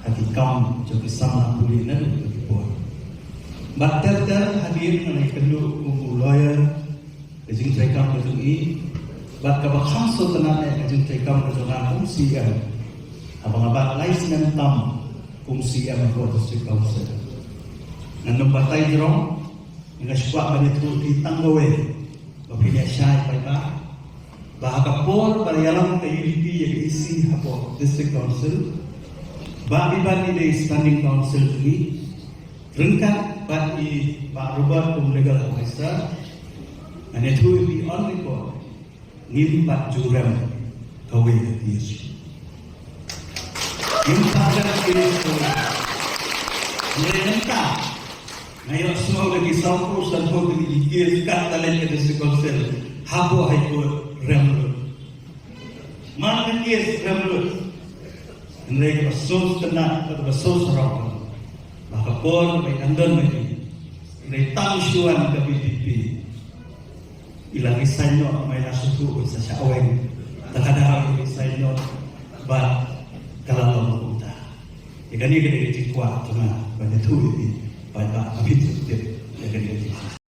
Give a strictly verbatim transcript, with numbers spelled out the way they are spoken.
ha ki kam jong ki samla pule naduh ki por. Bad ter ter hadien nga la ïakynduh kum u lawyer, ka jingtrei kam ka jong i, bad kaba kham sngewtynnat eh ka jingtrei kam ka jong nga kum C E M, haba nga bat lai snem tam kum C E M hapoh District Council. Ngan ym batai jrong, nga shu kwah ban ïathuh ïa phi tang kawei ba phin ïa shai paidbah, ba ha ka por ba la ïalam ka U D P ïa ka E C hapoh District Council, Bah Biban i dei Standing Counsel jong ngi, ryngkat bad i Bah Robert kum Legal Adviser, ngan ïathuh ïa phi on record, ngim pat ju rem kawei ka case. Ngim pat rem case kawei. Hynrei mynta nga ïohsngew da ki sawphew sanphew tylli ki case kat da leit ka District Council hapoh High Court, rem lut. Man ka case rem lut. Hynrei kaba sngewtynnat bad kaba sngewsarong, ba ha ka por ba i dang don ma ngi, hynrei tang shu wan ka V P P, i la resign noh, ma i la sngewthuh ban sa shah weng. Te ka daw i resign noh bad ka la long kumta. Ïa kane ka dei ka jingkwah jong nga ban ïathuh ïa phi, paidbah, ba phin sngewtip ïa kane ka jingkwah.